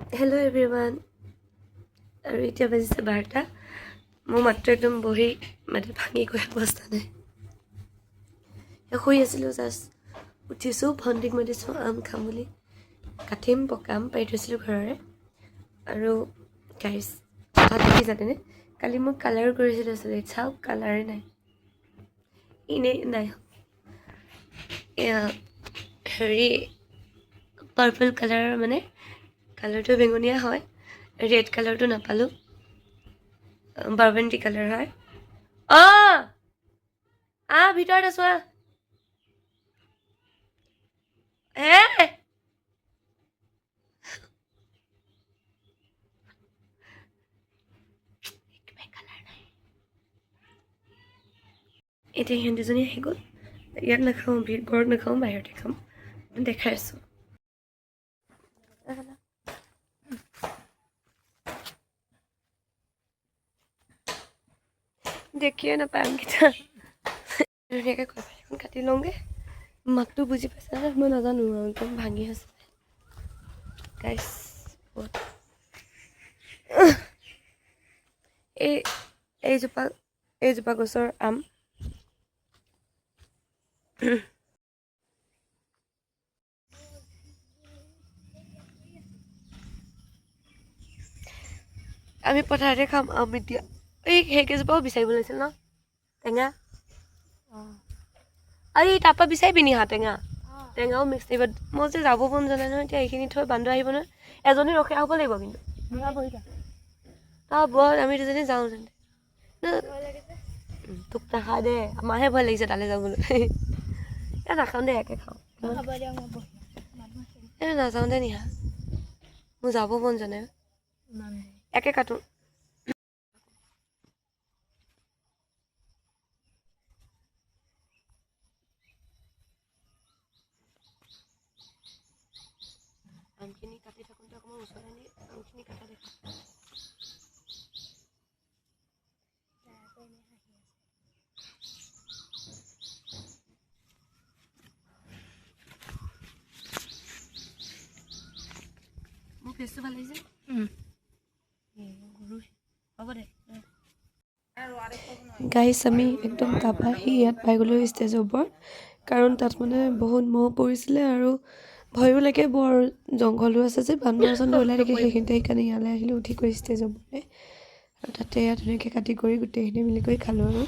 Hello everyone. আৰু এতিয়া বাজিছে 12টা। মোৰ মাতটো একদম বহি মানে ভাঙি গৈ অৱস্থা নাই। শুই আছিলোঁ, জাষ্ট উঠিছোঁ। ভণ্টিক মাতিছোঁ আম খাম বুলি। কাটিম, পকা আম পাৰি থৈছিলোঁ ঘৰৰে। আৰু গাইজ, কথাটো কি জানেনে? কালি মোক কালাৰ কৰিছিলোঁ চুলিত, চাওক কালাৰে নাই, এনেই নাই। এয়া হেৰি পাৰ্পল কালাৰৰ, মানে কালাৰটো বেঙুনীয়া হয়, ৰেড কালাৰটো নাপালোঁ, বাৰ্গেণ্ডি কালাৰ হয়। অঁ, আহ ভিতৰত আছোঁ, আহ। হে একেবাৰে কালাৰ নাই। এতিয়া সিহঁত দুজনী আহি গ'ল। ইয়াত নাখাওঁ, ঘৰত নাখাওঁ, বাহিৰতে খাম, দেখাই আছোঁ। দেখিয়ে নাপায় আমকেইটা। ধুনীয়াকৈ কলপাত এখন কাটি লওঁগৈ। মাতটো বুজি পাইছা নে? মই নাজানো আৰু, একদম ভাঙি আছে গাইছ। এই এইজোপা গছৰ আম। আমি পথাৰতে খাম আম এতিয়া। এই সেইকেইজোপাও বিচাৰিব লাগিছিল ন, টেঙা। আৰু এই তাৰপৰা বিচাৰিবি নি? টেঙা টেঙাও মিক্স থাকিব। মই যে যাব মন যোৱা নাই নহয় এতিয়া। এইখিনি থৈ বান্দৰ আহিব নহয়, এজনী ৰখীয়া হ'ব লাগিব কিন্তু। অঁ বৰ, আমি দুজনী যাওঁ তেন্তে। তোক নাখাওঁ দে, আমাৰহে ভয় লাগিছে তালৈ যাবলৈ। এ নাখাওঁ দে, একে খাওঁ। এ নাযাওঁ দে নিহা, মোৰ যাব মন যোৱা নাই। একে কাটো। আমখিনি কাটি থাকোঁতে অকণমান ওচৰত আনি আমখিনি কাটা দেখা। মোৰ ফেচটো ভাল লাগিছে। হ'ব দে। গাইছ, আমি একদম তাৰপৰা আহি ইয়াত পাই গ'লোঁ ষ্টেজৰ ওপৰত, কাৰণ তাত মানে বহুত মহ পৰিছিলে আৰু ভয়ো লাগে, বৰ জংঘলো আছে যে, বান্দৰ চান্দৰ ওলাই থাকে সেইখিনিতে। সেইকাৰণে ইয়ালৈ আহিলোঁ উঠি কৰি ষ্টেজৰ ওপৰতে, আৰু তাতে ইয়াত ধুনীয়াকৈ কাটি কৰি গোটেইখিনি মিলি কৰি খালোঁ। আৰু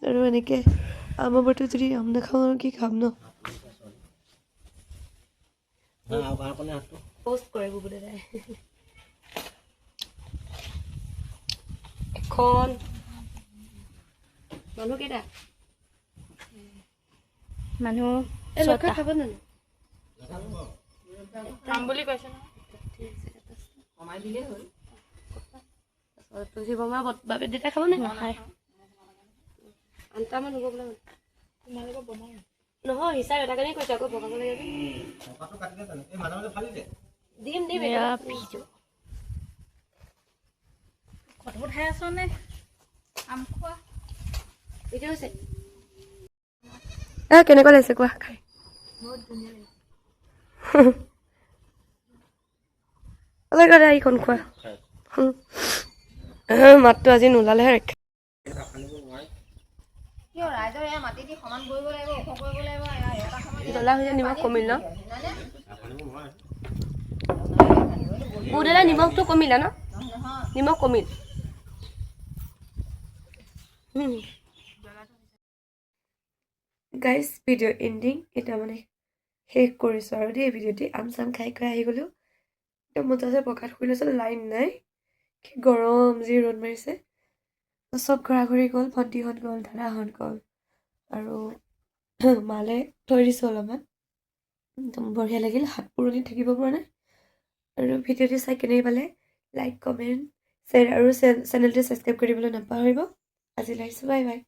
আৰু এনেকৈ আমৰ বতৰত যদি আম নাখাওঁ আৰু কি খাম ন? প'ষ্ট কৰে বুবু দাদাই এখন। মানুহ কেইটা? মানুহ এই লক্ষ্য খাব জানো? খাম বুলি কৈছে নহয়। তুলসী বৰ্মা বাবে দেউতাই খাব নে? নাখায়। আঠটামান হ'ব বোলে। তোমালোকৰ বনাই নহয়, হিচাপ এটা কাৰণে কৈছোঁ, আকৌ বগাব লাগে যে। দিম দিম। এয়া ভিডিঅ' কঠবোৰ খাই আছ নে আম খোৱা? এতিয়া হৈছে। কেনেকুৱা লাগিছে কোৱা খাই? বহুত ধুনীয়া লাগিছে। অলপ এইকণ খোৱা। মাতটো আজি নোলালেহে ৰক্ষা। জ্বলা হৈছে, নিমখ কমিল ন বুদাদা? নিমখটো কমিলে ন? নিমখ কমিল। Guys, video' ending. এতিয়া মানে শেষ কৰিছোঁ আৰু দেই ভিডিঅ'টি। আম চাম খাই খাই আহি গ'লোঁ, একদম মজাছে। পকাত শুই লৈছোঁ, লাইন নাই, কি গৰম, যি ৰ'দ মাৰিছে। চব ঘৰা ঘৰি গ'ল, ভণ্টিহঁত গ'ল, দাদাহঁত গ'ল, আৰু মালে থৈ দিছোঁ অলপমান। একদম বঢ়িয়া লাগিল, হাত পুৰণি থাকিব পৰা নাই। আৰু ভিডিঅ'টো চাই কেনে পালে লাইক, কমেণ্ট, শ্বেয়াৰ আৰু চেনেলটো ছাবস্ক্ৰাইব কৰিবলৈ নাপাহৰিব। আজি আহিছোঁ, বাই বাই।